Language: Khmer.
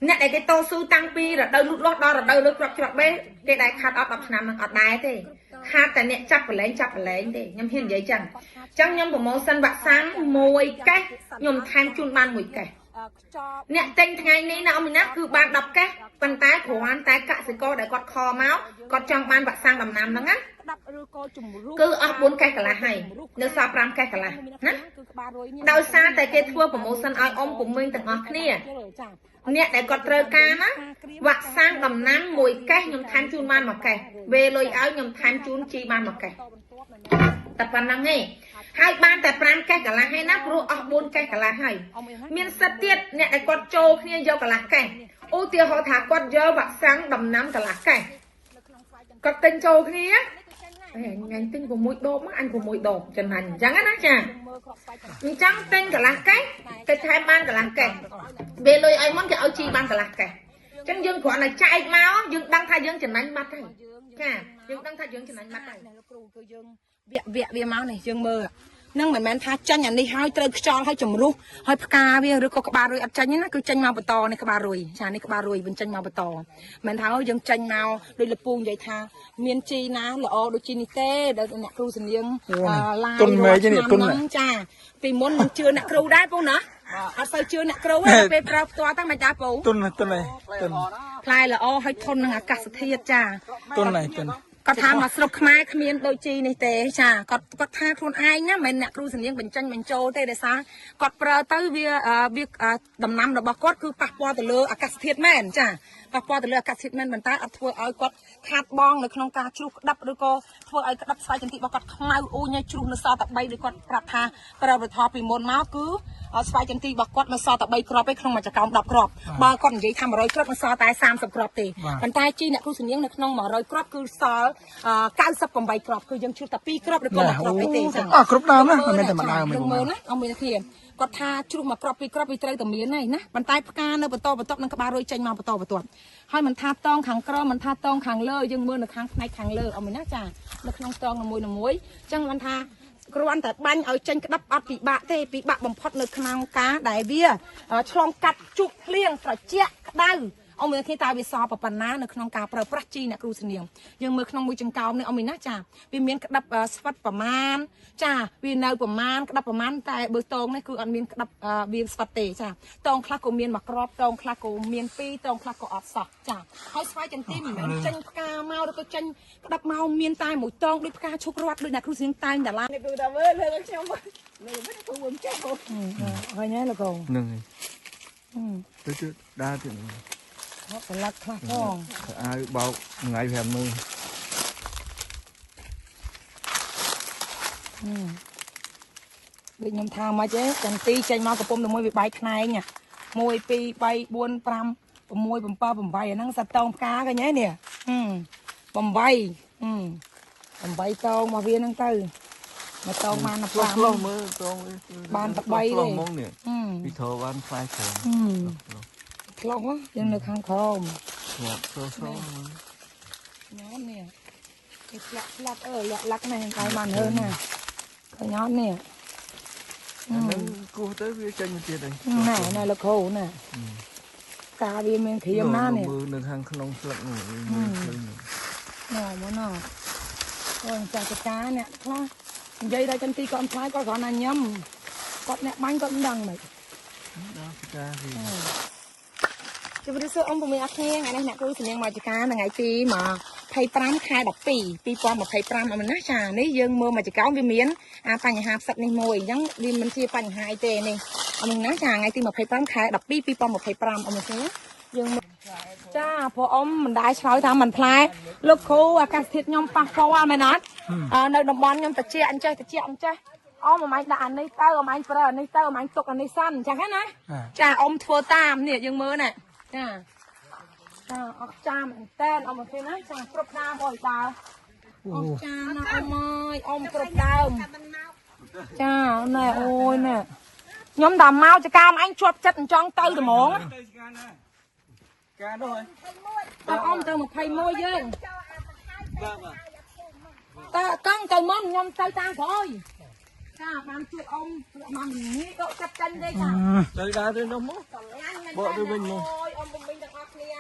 អ្នកដែលគេតស៊ូតាំងពីរដូវលូតលាស់ដល់រដូវលើកគ្រាប់ច្រកបេគេដែលខាត់អត់10ឆ្នាំនឹងអត់ដែរទេខាតតែអ្នកចាប់ប្រឡែងចាប់ប្រឡែងទេខ្ញុំហ៊ាននិយាយចឹងចឹងខ្ញុំ promotion វ៉ាក់សាំងមួយកេះខ្ញុំថែមជូនបានមួយកេះអ្នកទិញថ្ងៃនេះណាអ៊ំណាគឺបាន10កេះប៉ុន្តែគ្រាន់តែកសិករដែលគាត់ខមកគាត់ចង់បានវ៉ាក់សាំងដំណាំហ្នឹងណាគឺអស់4កេះកន្លះហើយនៅសល់5កេះកន្លះណាដោយសារតែគេធ្វើ promotion ឲ្យអ៊ំពុំមីងទាំងអស់គ្នាអ្នកដែលគាត់ត្រូវការណាវ៉ាក់សាំងដំណាំមួយកេះខ្ញុំថែមជូនបានមួយកេះវេលុយឲ្យខ្ញុំថែមជូនជីបានមួយកេះតែប៉ុណ្្នឹងឯងហើយបានតែ5កេះកន្លះហើយណាព្រោះអស់4កេះកន្លះហើយមានសិទ្ធទៀតអ្នកដែលគាត់ចូលគ្នាយកកន្លះកេះឧទាហរណ៍ថាគាត់យកវ៉ាក់សាំងដំណាំកន្លះកេះគាត់ទិញចូលគ្នាអញទិញ6ដបមកអញ6ដបចំណេញអញ្ចឹងណាចាអញ្ចឹងទិញកន្លះកេះគេថែមបានកន្លះកេះវាលុយឲ្យមុនគេឲ្យជីបានកន្លះកេះអញ្ចឹងយើងគ្រាន់តែចែកមកយើងដឹងថាយើងចំណេញបាត់ហើយចាយើងដឹងថាយើងចំណេញបាត់ហើយលោកគ្រូគឺយើងវគ្គវាមកនេះយើងមើលនឹងមិនមែនថាចាញ់អានេះហើយត្រូវខ្យល់ហើយជំរុះហើយផ្កាវាឬក៏ក្បាលរុយអត់ចាញ់ទេណាគឺចាញ់មកបន្តនេះក្បាលរុយចានេះក្បាលរុយវិញចាញ់មកបន្តមិនថាយើងចាញ់មកដូចលពូនិយាយថាមានជីណាល្អដូចជីនេះទេដែលអ្នកគ្រូសនាងឡាយ ទុនមេនេះទុន ចាពីមុនមិនជឿអ្នកគ្រូដែរពូណាអត់សូវជឿអ្នកគ្រូទេពេលប្រើផ្ទាល់ទៅមិនដែរពូទុនទុនទុនផ្លែល្អហើយធន់នឹងអាកាសធាតុចាទុនទុនគាត់ថាមកស្រុកខ្មែរគ្មានដូចជីនេះទេចាគាត់ថាខ្លួនឯងណាមិនមែនអ្នកគ្រូសនាងបញ្ចេញបញ្ចូលទេដោយសារគាត់ប្រើទៅវាដំណាំរបស់គាត់គឺប៉ះពាល់ទៅលើអាកាសធាតុមែនចាប៉ះពាល់ទៅលើអាកាសធាតុមែនប៉ុន្តែអត់ធ្វើឲ្យគាត់ខាតបងនៅក្នុងការជ្រុះក្តាប់ឬក៏ធ្វើឲ្យក្តាប់ស្វាយចន្ទីរបស់គាត់ខ្មៅអ៊ូញឲ្យជ្រុះនៅសល់តែ3ដូចគាត់ប្រាប់ថាប្រើប្រថពីមុនមកគឺស្វាយចន្ទីរបស់គាត់នៅសល់តែ3គ្រាប់ឯក្នុងមួយចកោម10គ្រាប់បើគាត់និយាយថា100គ្រាប់នៅសល់តែ30គ្រាប់ទេប៉ុន្តែជីអ្នកគ្រូសនាងនៅក្នុង100គ្រាប់គឺសល់98គ្រាប់គឺយើងជ្រុះតែ2គ្រាប់ឬក៏1គ្រាប់អីទេចា អស់គ្រប់ដើមណាមិនមែនតែមួយដើមទេ មើលណាអស់មួយគ្នាគាត់ថាជ្រុះមួយគ្រាប់ពីរគ្រាប់វាត្រូវតែមានហើយណាប៉ុន្តែផ្កានៅបន្តបន្ទាប់នឹងក្បាលរុយចេញមកបន្តបន្ទាប់ហើយមិនថាតងខាងក្រោមមិនថាតងខាងលើយើងមើលនៅខាងផ្នែកខាងលើអស់មួយណាចានៅក្នុងតងមួយមួយអញ្ចឹងមិនថាគ្រាន់តែបាញ់ឲ្យចេញក្តាប់អត់ពិបាកទេពិបាកបំផុតនៅក្នុងការដែលវាឆ្លងកាត់ជុកភ្លៀងត្រជាក់ក្តៅអ៊ំមើលគ្នាតើវាសល់ប៉ុណ្ណានៅក្នុងការប្រើប្រាស់ជីអ្នកគ្រូសនាងយើងមើលក្នុងមួយចង្កោមនេះអ៊ំមីណាចាវាមានក្តាប់ស្វិតប្រមាណចាវានៅប្រមាណក្តាប់ប្រមាណតែបើតងនេះគឺអត់មានក្តាប់វាស្វិតទេចាតងខ្លះក៏មានមួយគ្រាប់តងខ្លះក៏មានពីរតងខ្លះក៏អត់សោះចាហើយស្វាយចន្ទីមិនមែនចេញផ្កាមកឬក៏ចេញក្តាប់មកមានតែមួយតងដូចផ្កាឈូករត់ដូចអ្នកគ្រូសនាងតែងតែឡានេះគឺដល់មើលលើខ្ញុំលើមិនគ្រូមិនចេះ ឃើញទេលោកគ្រូ ហ្នឹងហើយទៅទៅដើរទៅ កន្លឹកខ្លះផង អាវបោកថ្ងៃ5មើល ដូចខ្ញុំថាមកទេចន្ទីចេញមកកំពុំតែមួយវាបែកខ្នែង1 2 3 4 5 6 7 8អាហ្នឹងសតងផ្កាឃើញទេនេះ8 8តងមកវាហ្នឹងទៅមកតងបាន5 ផ្លោះមើលតងបានតែ3ទេ ហ្មងនេះពីធបានផ្លែច្រើន ផ្លោះយើងនៅខាងក្រោម ងាប់ស្រស្រ ញ៉ាំនេះគេផ្លាក់ផ្លាក់អឺលាក់លាក់នេះឲ្យបានហើណាឃើញអត់នេះ ហ្នឹងគោះទៅវាចេញមកទៀតហើយ ណែណែលោកគ្រូណែកាវាមានក្រៀមណានេះ មើលនៅខាងក្នុងស្លឹកនោះមើលឃើញ ណែមកណ៎អូនចាស់ចកាអ្នកខ្លះនិយាយដល់ចន្ទីគាត់ផ្លាយគាត់គ្រាន់តែញ៉ាំគាត់អ្នកបាញ់គាត់មិនដឹងមិន ដល់ចកាវា ជម្រាបសួរអ៊ំពុំមានអរគ្នាថ្ងៃនេះអ្នកគ្រូសនាងមកចកាថ្ងៃទី25ខែ12 2025អមណាចានេះយើងមើលមកចកោមវាមានអាបញ្ហាផ្សិតនេះមួយអញ្ចឹងវាមិនជាបញ្ហាអីទេនេះអមណាចាថ្ងៃទី25ខែ12 2025អមណាយើងចាព្រោះអ៊ំមិនដែរឆ្លើយថាមិនផ្លែលោកគ្រូអាកាសធាតុខ្ញុំប៉ះពាល់មែនអត់នៅតំបន់ខ្ញុំតិចអញ្ចេះតិចអញ្ចេះអ៊ំអមឯងដាក់អានេះទៅអមឯងប្រើអានេះទៅអមឯងទុកអានេះសិនអញ្ចឹងណាចាអ៊ំធ្វើតាមនេះយើងមើលណាចាចាអស់ចាមែនតើអ៊ំមកឃើញណាចាគ្រប់ដើមអើយដើអស់ចាណាអ៊ំអើយអ៊ំគ្រប់ដើមចាណែអូយណែខ្ញុំដល់មកចកាមអញជាប់ចិត្តអញ្ចឹងទៅត្មង ទៅកាណាកានោះហើយ តើអ៊ំទៅ21យើងតើកង់ទៅមុនខ្ញុំទៅតាមក្រោយចាបានជួបអ៊ំបាននេះដកចាប់ចាញ់ទេចា ទៅដើរទៅនោះមកបកទៅវិញមក អូយអ៊ំពុំ